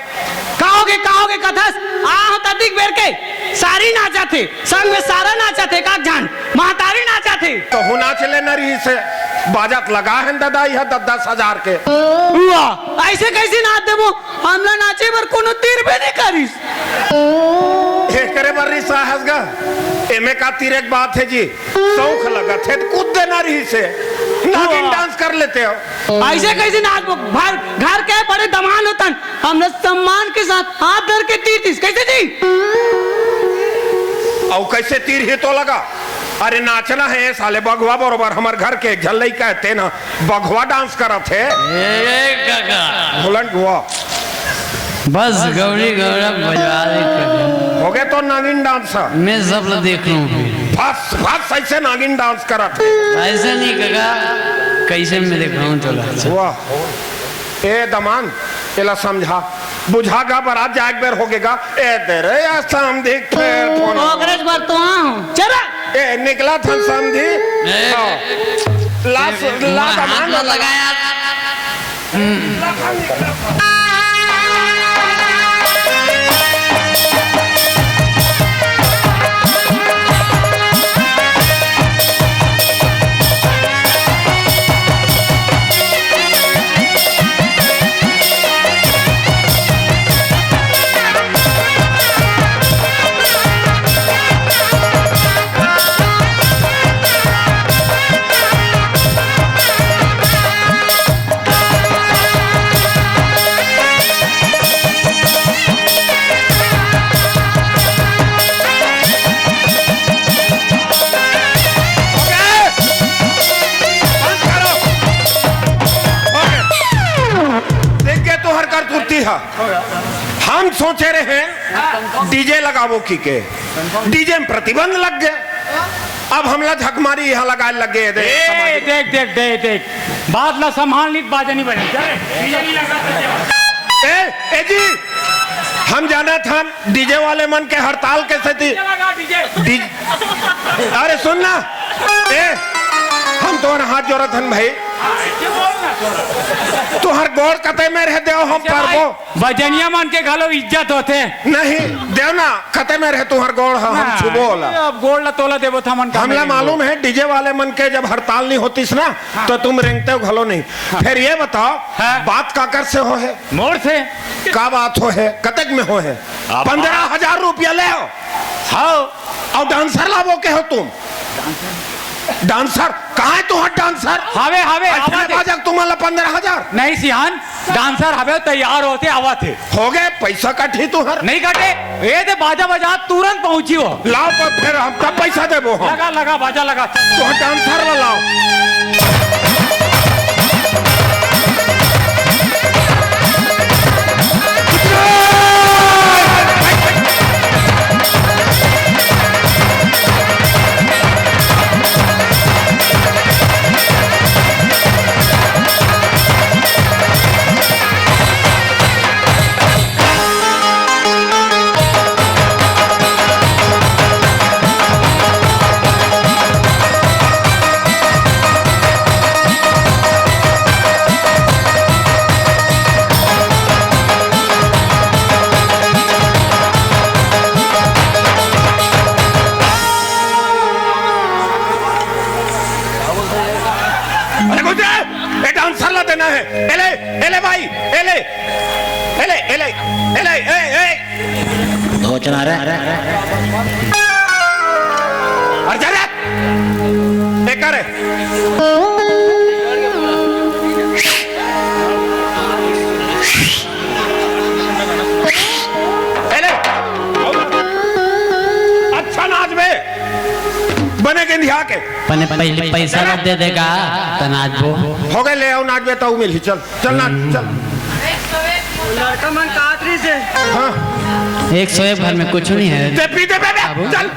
का होगे, का होगे कथस? आ हो ततिक बेर के सारी नाचत हे, संग में सारा नाचत हे, का जान महतारी नाचत हे। तहू नाच लेना रहिस हे, बाजत लगा हे न ददा, यह दस दस हजार के। वाह, अइसे कइसे नाच देबो? हमला नाचे बर कोनो तीर भी नहीं करिस। एकरे बर रिसा हस गा? एमे का तीरे के बात हे जी? शौक लगत हे त कूद देना रहिस हे। नागिन वाह। डांस कर लेते हो। अइसे कइसे नाचबो? घर, घर के बड़े दामांद होथन, हमला सम्मान के साथ हाथ धर के तीर दिस। कइसे जी? अउ कइसे तीरही तोला गा? अरे नाचना हे साले, बघवा बरोबर हमर घर के एक झन लइका हे, तेन ह बघवा डांस करत हे। ए काका। भोलन गुआ। बस गौरी गौरा बजवा दे काका। हो गए तो नागिन डांस। मैं सब ला देख लूं फिर। बस, बस अइसे नागिन डांस करत हे। अइसे नहीं काका, कइसे मैं देखाऊं तोला। वाह। ए दमान, एला समझा, बुझा गा, बारात जाए के बेर हो गे गा। ए दे रे, या समधी फेर फोन। कांग्रेस बर तो आऊं। चला। ए, निकला था समधी। ए, हाँ। ए, लास, ए, ला मोर हाथ दमान ला लगा। लगाया। देख के तोहर करतूती हा। हम सोचे रहे डीजे लगाबो कहिके, डीजे में प्रतिबंध लग गए। अब हमला झकमारी यहाँ लगाए लग गए। देख, ए, देख, देख, देख, देख, बात ला संभाल, नहीं बाजा नहीं बजा। ए, ए जी, हम जानत हन डीजे वाले मन के हड़ताल के सेती। डी-, अरे सुन ना, ए, हम तोर हाथ जोड़त हन भाई, तुहर गोड़ कते में रहे देव हम परबो। बजनिया मन के घलो इज्जत होथे। नहीं, देव ना, कते में रहे तुहर गोड़ ह, हम छुबो ओला। अब गोड़ ला तोला देबो त हमन का हमला मालूम हे, डीजे वाले मन के जब हड़ताल नहीं होतिस ना, हाँ। तो तुम रेंगते हो घलो नहीं। हाँ। फिर ये बताओ, हाँ। बात काकर से हो हे? मोर से। का बात हो हे? कतक में हो हे? पंद्रह हजार रुपया ले हो। हाँ। अउ डांसर लाबो के हो तुम? डांसर? कहाँ हे तुहर डांसर? हावे, हावे, अइसने आवत हे। बाजक तुमन ला पंद्रह हजार? नहीं सियान, डांसर हवे, तैयार होथे, आवत हे। हो गे, पइसा कटही तुहर? नहीं कटे। ए दे बाजा बजा, तुरंत पहुंची हो। लाव पर फिर हम तब पइसा देबो हम। लगा, लगा, बाजा लगा। तुहर डांसर ला लाव। अरे गुंजा, ए डांसर ला देना हे। ए ले, ए ले भाई, ए ले, ए ले, ए ले, ए ले, ए, ए। भोजन आ रहा है। अरे जा रे। ए करे। ए ले। अच्छा नाच बे। बने के धिया के। पने पहले पैसा ला दे देगा, त नाचबो। हो गए, ले आओ नाचबे, ताऊ मिलही, चल, चल नाच, चल। लड़का मन कात रही से। हाँ। एक सौ एक भर में कुछ नहीं है। ते पी दे बे, बे, बाबू। चल।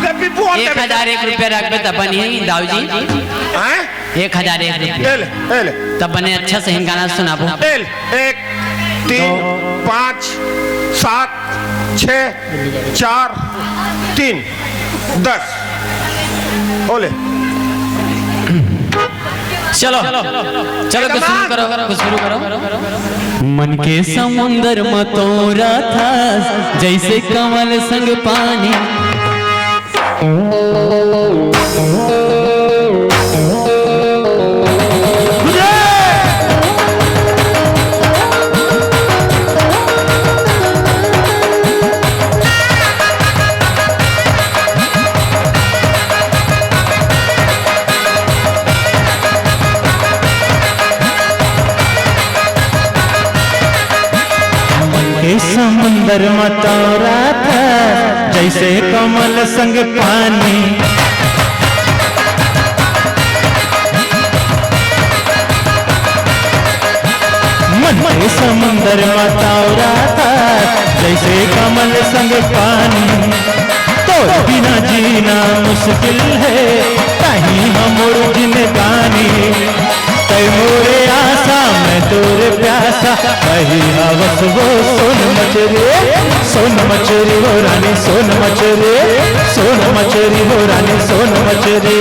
ते पी बुआ एक दे बे। एक हजार एक रुपया रखबे त बनी, दाऊ जी। हैं? एक हजार एक रुपया। ए ले, ए ले। तब बने अच्छा से हिन गाना सुनाबो। ए ले, एक, तीन, दो। पाँच, सात, छः, चार, तीन, दस। ओले। चलो, चलो, कुछ शुरू करो, कुछ शुरू करो। मन के समुंदर म तोरा था, जैसे कमल संग पानी। मन के समुंदर म तोरा था, जैसे कमल संग पानी। मन के समुंदर म तोरा था, जैसे कमल संग पानी। तोर बिना जीना मुश्किल है, तहीं हमर जिंदगानी। तै मोरे आसा, मैं तोरे प्यासा, वही हवस वो सोन मचरी, सोन मचरी हो रानी, सोन मचरी, सोन मचरी हो रानी, सोन मचरी।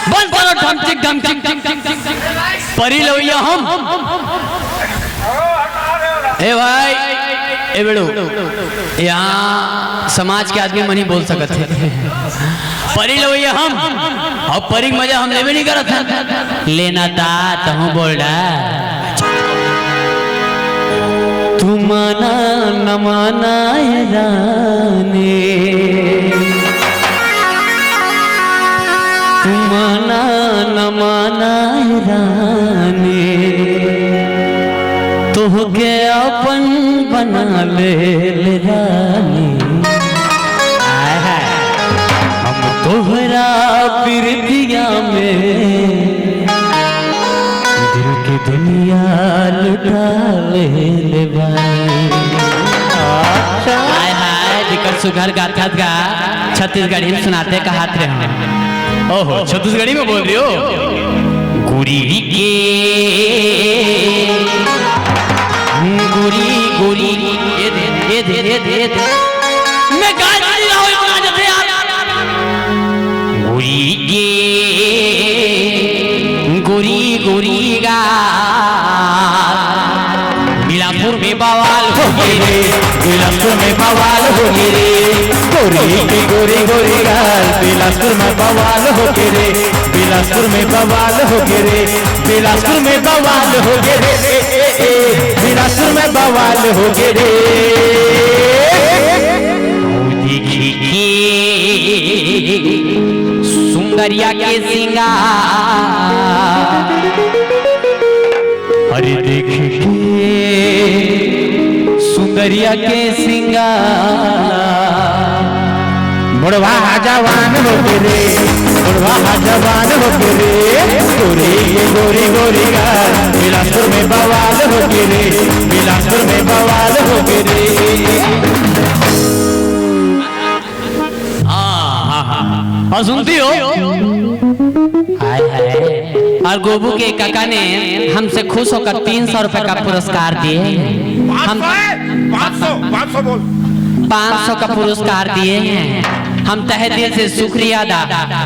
बंद करो, ढमचिक, ढमचिक, ढमचिक। परी लवैया हम। ए भाई, ए बेड़ो, यहाँ समाज के आदमी मन ही बोल सकत हे। परी लवैया हम, अउ परी के मजा हम लेबे नहीं करत हन। लेना ता तहूँ बोल डा। तू माना न माना ए रानी, तू माना न माना ए रानी, तोहके अपन बना ले ले रानी। आय हाय। हम तोहरा प्रीतिया में दिल के दुनिया लुटा ले ले बानी। हाय हाय, दिक्कत सुघर गाथा गा, छत्तीसगढ़ी में सुनाते कहात रहे हम। ओहो, छत्तीसगढ़ी में बोल रही हो? गुरी के, गुरी, गुरी, ए दे, ए दे, ए दे, ए दे। गोरी गोरी गाल, बिलासपुर में बवाल हो गे रे। बिलासपुर में बवाल हो गे रे। गोरी के गोरी गोरी गाल, बिलासपुर में बवाल हो गे रे। बिलासपुर में बवाल हो गे रे। बिलासपुर में बवाल हो गे रे। ए, ए, ए, बिलासपुर में बवाल हो गे रे। देखी के सुंदरिया के सिंगार, अरे देख के सुंदरिया के सिंगार, बुढ़वा जवान हो गे रे, बुढ़वा जवान हो गे रे। गोरी के गोरी गोरी गाल, बिलासपुर में बवाल हो गे रे, बिलासपुर में बवाल हो गे रे। हाँ, हाँ, हाँ, हाँ। और सुनती हो? हाय, हाय। और गोबू के काका ने हमसे खुश होकर तीन सौ रुपए का पुरस्कार दिए हैं। हम पाँच सौ है? पाँच सौ, पाँच सौ बोल। पाँच सौ का पुरस्कार दिए हैं। हम तहे दिल से शुक्रिया अदा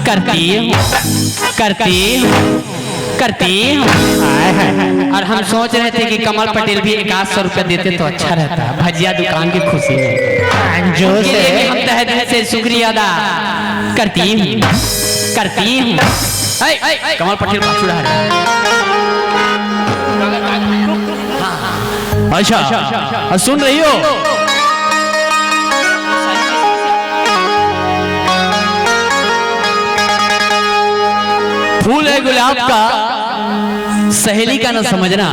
करती हूँ, करती हूँ, करती हूँ। और हम सोच रहे थे कि कमल पटेल भी एक आध सौ रुपया देते तो अच्छा रहता, भजिया दुकान की खुशी में। जो उनके लिए भी हम तहे दिल से शुक्रिया अदा करती हूँ, करती हूँ। ऐ, कमल पटेल पाछू रहा है। अच्छा, सुन रही हो? फूल है गुलाब का, सहेली का न समझना।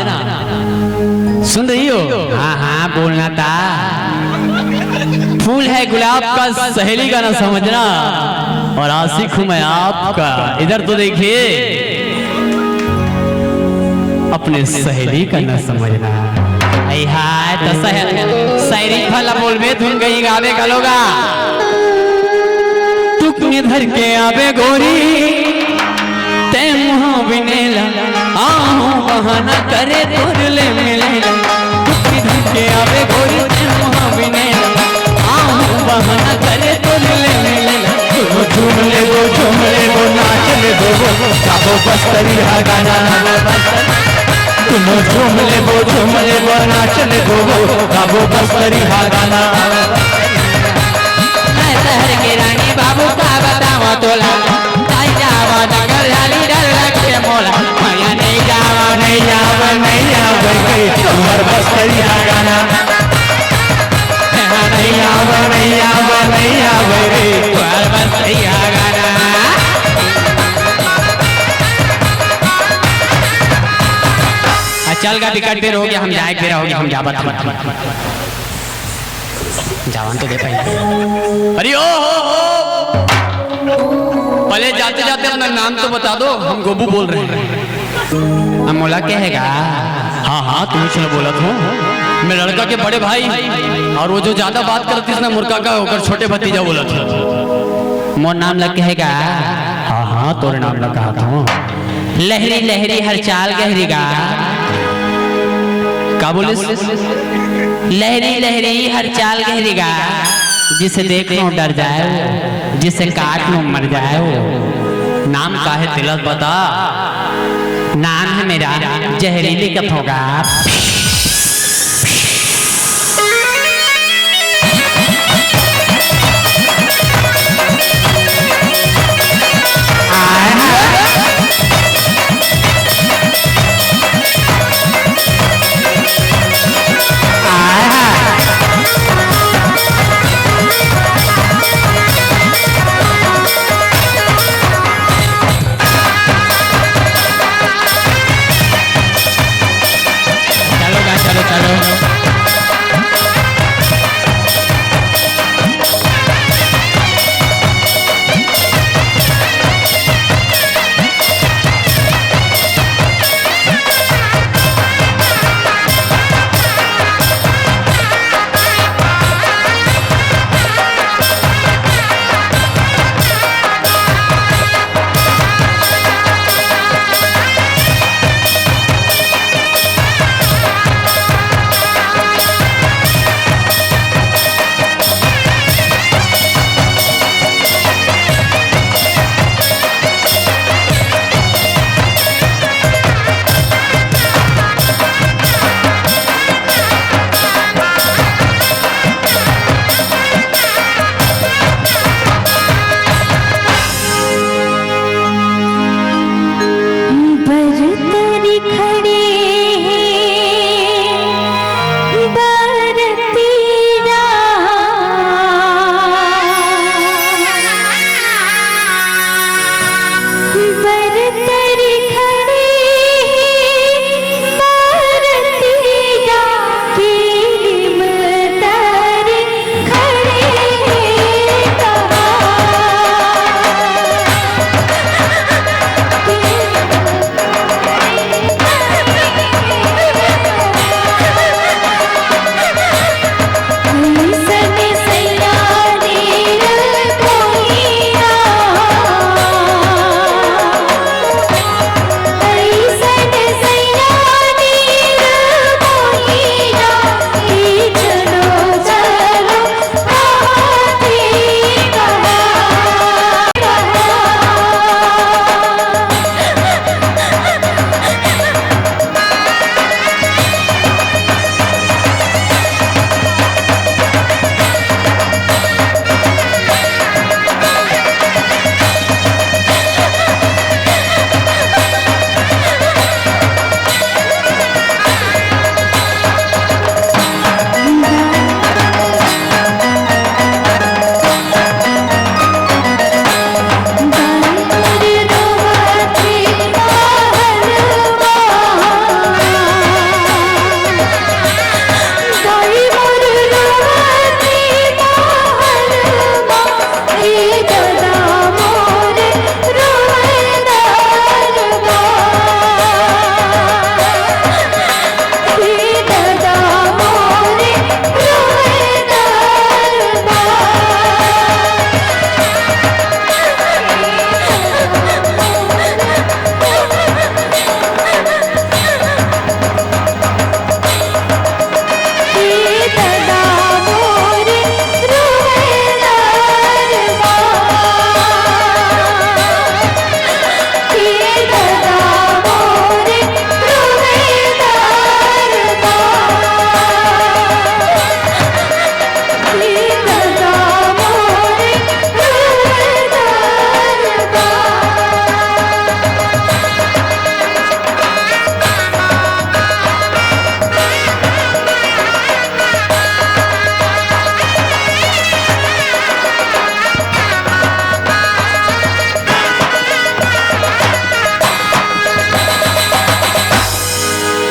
सुन रही हो? हाँ, हाँ, बोलना था। फूल है गुलाब का, सहेली का न समझना, और आशिक हूँ मैं आपका। इधर तो देखिए, अपने सहेली का न समझना। ऐ हाय, तो सह-, शायरी भला बोलबे, धुन गई गावे घलो गा। टुकनी धर के आबे गोरी, तै मुहा बिनेला, आहूँ बहाना करे तोर ले मिलेला। टुकनी धर के आबे गोरी, तै मुहा बिनेला, आहूँ बहाना करे तोर ले मिलेला। तुनो झूम लेबो, झूम लेबो, नाच लेबो, गाबो बस्तरी हा गाना। तुनो झूम लेबो, झूम लेबो, नाच लेबो, गाबो बस्तरी हा गाना। मैं शहर के रानी बाबू का बतावं तोला, नहीं जावा नगर झाली डर लगथे मोला। भैया नहीं जावा, नहीं जावा, नहीं जावा, कही तुम्हर बस्तरी हा गाना। नहीं आवा, नहीं आवा, नहीं आवा रे। तुम्हर बस्तरी हा गाना। आ, चल गा, बिकट बेर हो गया, हम जाए के बेरा हो गया, हम जावत हन। जावन तो दे पहले। अरे ओ हो हो। पहले जाते जाते अपना नाम तो बता दो, हम गोबू बोल रहे हैं। अब मोला कहेगा। हाँ, हाँ, तुम्हें चलो बोलत हो। मैं लड़का के बड़े भाई, और वो जो ज्यादा बात करती ना मुर्गा का, ओकर छोटे भतीजा बोलत हो। मोर नाम ला कहेगा। हाँ, हाँ, तोरे नाम ला कहा था। लहरी लहरी हर चाल गहरी गा। का बोलिस? लहरी लहरी हर चाल गहरी गा। जिसे देख लो डर जाए वो, जिसे काट लो मर जाए वो। नाम का है तिलक बता। नाम है मेरा जहरीली कथोगा।